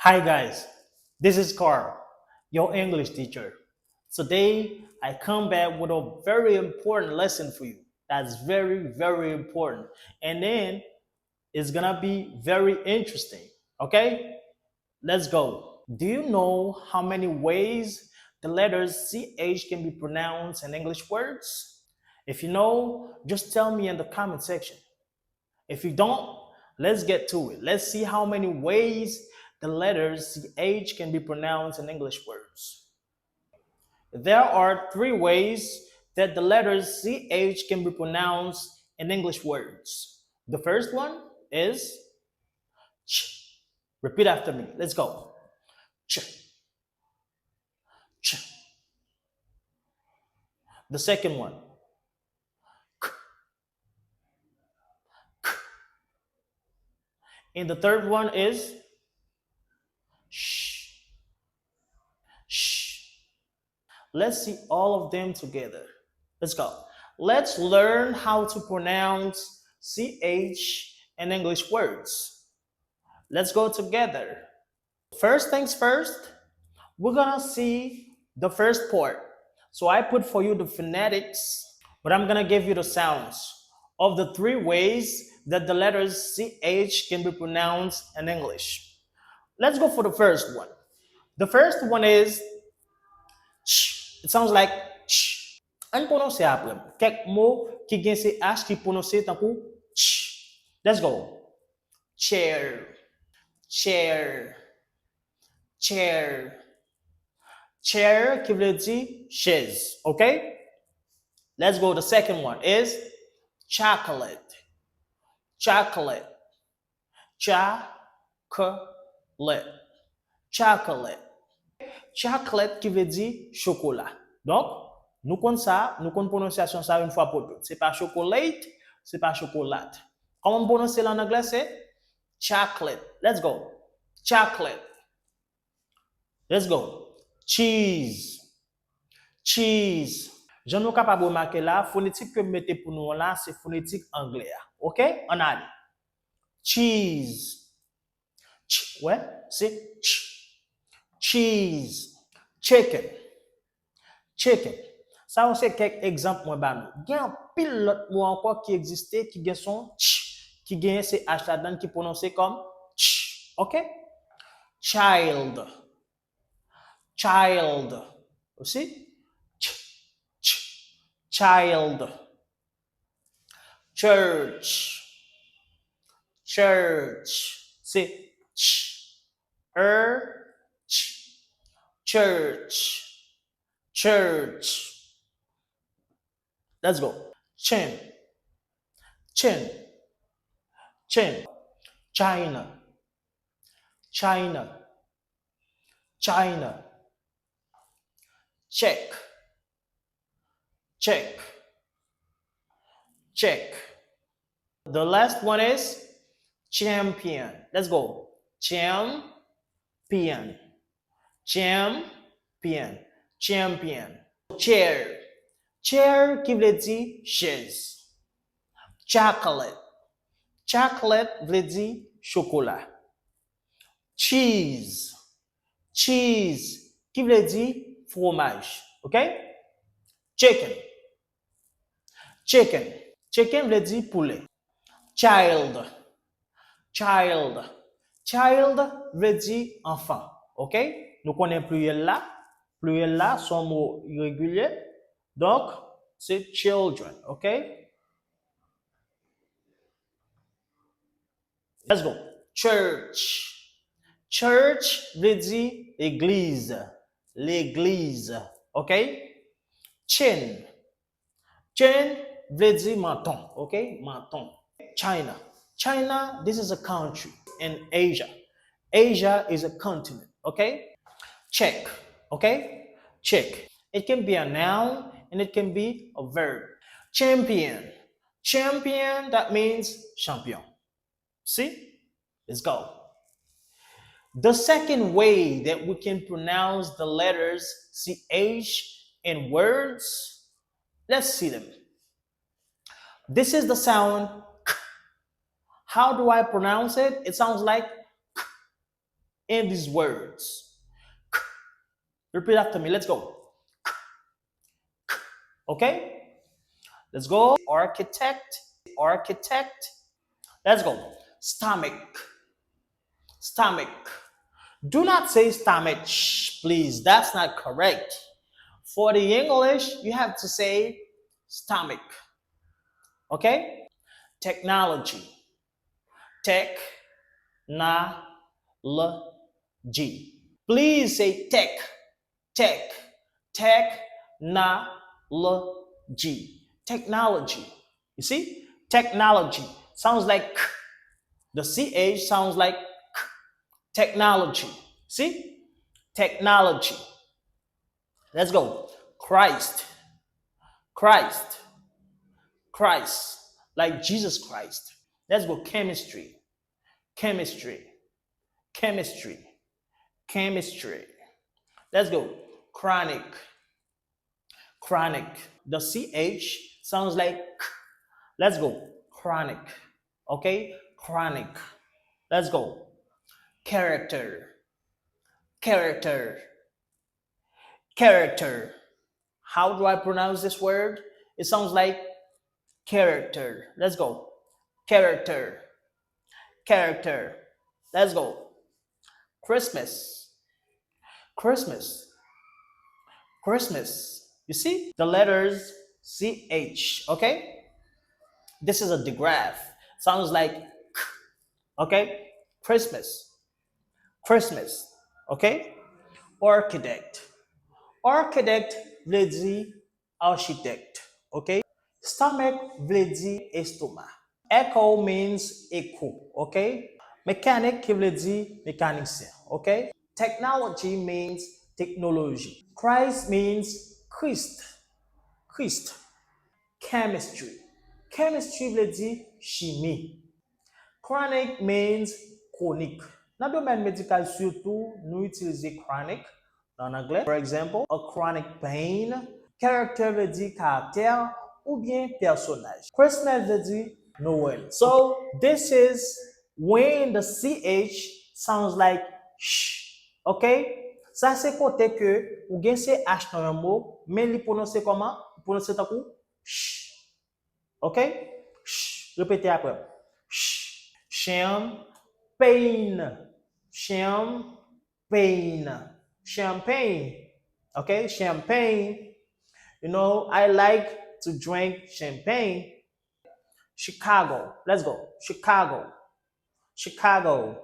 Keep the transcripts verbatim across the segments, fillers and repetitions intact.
Hi guys, this is Carl, your English teacher. Today, I come back with a very important lesson for you. That's very, very important. And then it's gonna be very interesting. Okay? Let's go. Do you know how many ways the letters C H can be pronounced in English words? If you know, just tell me in the comment section. If you don't, let's get to it. Let's see how many ways the letters C H can be pronounced in English words. There are three ways that the letters C H can be pronounced in English words. The first one is ch. Repeat after me. Let's go. Ch. Ch. The second one. K. K. And the third one is sh. Sh. Let's see all of them together. Let's go. Let's learn how to pronounce C H in English words. Let's go together. First things first, we're gonna see the first part. So I put for you the phonetics, but I'm gonna give you the sounds of the three ways that the letters C H can be pronounced in English. Let's go for the first one. The first one is ch. It sounds like ch. Ann pwononse apre m. Kèk mo ki gen C H ki pwononse tankou ch. Let's go. Chair. Chair. Chair. Chair ki vle di chèz, ok? Let's go. The second one is chocolate. Chocolate. Chocolate. Chocolate. Chocolate ki vle di chokola. Donk, nou konn sa, nou konn pwononsyasyon sa yon fwa pou tout. Se pa chocolate, se pa chokolat. Kòman m pwononse l an anglè? Se chocolate. Let's go. Chocolate. Let's go. Cheese. Cheese. Jan nou kapab remake la, fonetik ke m mete pou nou an la, se fonetik anglè a. Ok? Ann ale. Cheese. Ch, wè, se ch. Cheese. Chicken. Chicken. Sa yo se kèk egzanp mwen ba nou. Gen anpil lòt mo ankò ki egziste, ki gen son ch, ki genyen se H ladan l, ki pwononse kòm ch. Ok? Child. Child. Ou si? Ch, ch, child. Church. Church. Se ch, er, ch. Church. Church. Let's go. Chin. Chin. Chin. China. China. China. Check. Check. Check. The last one is champion. Let's go. Champion. Champion. Champion. Chair. Chair ki vle di chèz. Chocolate. Chocolate vle di chokola. Cheese. Cheese ki vle di fwomaj. Ok? Chicken. Chicken. Chicken vle di poulè. Child. Child. Child vle di anfan. Ok? Nou konnen pliryèl la. Pliryèl la se yon mo iregilye. Donk, se children. Ok? Let's go. Church. Church vle di legliz. Legliz. Ok? Chin. Chin vle di manton. Ok? Manton. China. China, this is a country in Asia. Asia is a continent. Ok? Check. Ok? Check. It can be a noun and it can be a verb. Champion. Champion, that means champion. See? Let's go. The second way that we can pronounce the letters C H in words, let's see them. This is the sound k. How do I pronounce it? It sounds like k. in these words. K. Repeat after me. Let's go. K. K. Okay? Let's go. Architect. Architect. Let's go. Stomach. Stomach. Do not say stomach, please. That's not correct. For the English, you have to say stomach. Okay? Technology. Tech, na, l, g. Please say tech, tech, tech, na, l, g. Technology. You see? Technology sounds like k. The C H sounds like k. Technology. See? Technology. Let's go. Christ. Christ. Christ. Like Jesus Christ. Let's go. Chemistry. Chemistry. Chemistry. Chemistry. Let's go. Chronic. Chronic. The C H sounds like k. Let's go. Chronic. Okay? Chronic. Let's go. Character. Character. Character. How do I pronounce this word? It sounds like character. Let's go. Character. Character. Let's go. Christmas. Christmas. Christmas. You see the letters C H, okay? This is a digraph. Sounds like k, okay? Christmas. Christmas, okay? Architect. Architect vle di architect, okay? Stomach vle di estoma. Echo means echo, okay? Mechanic ki vle di mekanisyen, okay? Technology means teknoloji. Christ means Christ. Christ. Chemistry. Chemistry vle di chimi. Chronic means chronique. Nan domèn medikal sitou, nou itilize chronic an anglè. For example, a chronic pain. Character vle di karaktè oubyen pèsonaj. Christmas vle di Noël. So, this is when the C H sounds like sh. Ok? Sa se kote ke ou gen C H nan yon mo, men li pwononse kòman? Li pwononse tankou sh. Ok? Sh. Repete apre m. Sh. Champagne. Champagne. Champagne. Ok? Champagne. You know, I like to drink champagne. Chicago. Let's go. Chicago. Chicago.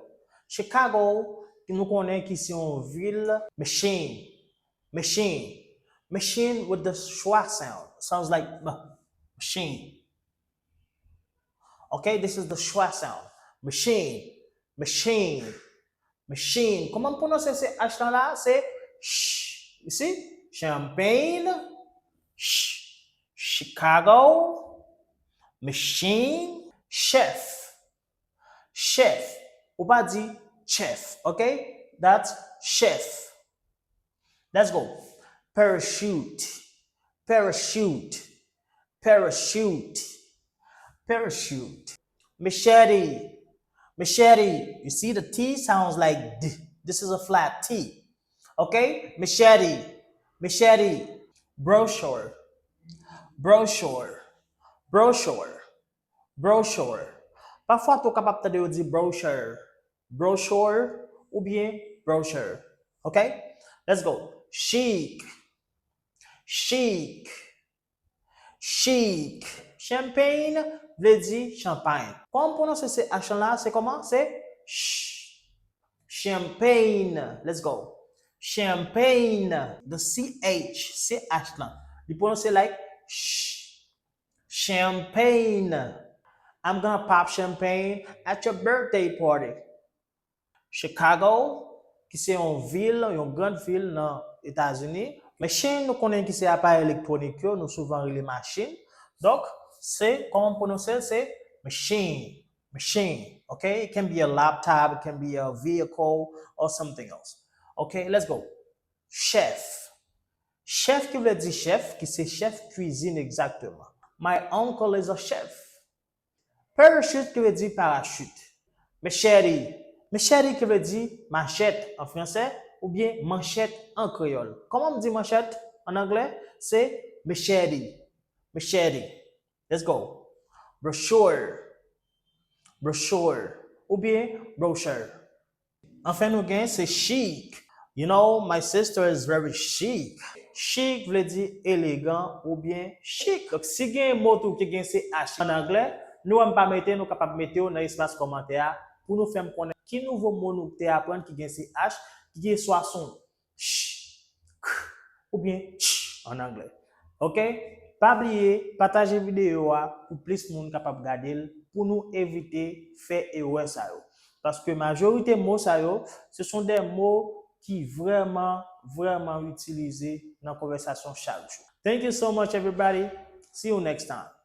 Chicago, ki nou konnen ki se yon vil. Machine. Machine. Machine with the schwa sound. Sounds like m-, machine. Ok, this is the schwa sound. Machine. Machine. Machine. Kòman m pwononse C H lan la? Se ch. You see? Champagne. Ch. Chicago. Machine. Chef. Chef. Ou pa di chef, ok? That's chef. Let's go. Parachute. Parachute. Parachute. Parachute. Machete. Machete. You see, the T sounds like D. This is a flat T. Ok? Machete. Machete. Brochure. Brochure. Brochure. Brochure. Pafwa tou w kapab tande yo di brochure. Brochure oubyen brochure. Ok? Let's go. Chic. Chic. Chic. Champagne vle di chanpay. Kòman m pwononse C H lan la? Se kòman? Se ch. Champagne. Let's go. Champagne. The C H, C H lan. Li pwononse like ch. Champagne. I'm gonna pop champagne at your birthday party. Chicago, ki se yon vil, yon gran vil nan Etazini. Machine, nou konnen ki se aparèy elektwonik yo, nou souvan rele machin. Donk, se, kòman pwononse l, se machine. Machine, ok? It can be a laptop, it can be a vehicle, or something else. Ok, let's go. Chef. Chef ki vle di chef, ki se chef kwizin egzakteman. My uncle is a chef. Parachute ki vle di parachute. Machete. Machete ki vle di machèt an fransè oubyen manchèt an kreyòl. Kòman m di manchèt an anglè? Se machete. Machete. Let's go. Brochure. Brochure. Oubyen brochure. Anfen, nou gen se chic. You know, my sister is very chic. Chic vle di elegan oubyen chik. Donk, si gen mo tou ki gen se H an anglè, nou wè m pa mete, nou kapab mete yo nan espas kòmantè a pou nou fè m konnen ki nouvo mo nou te aprann ki gen se H, ki gen swa son ch, k, oubyen ch an anglè. Ok? Pa bliye pataje videyo a pou plis moun kapab gade l pou nou evite fè erè sa yo. Paske majorite mo sa yo, ce sont des mots ki vrèman, vrèman itilize nan konvèsasyon chak jou. Thank you so much, everybody. See you next time.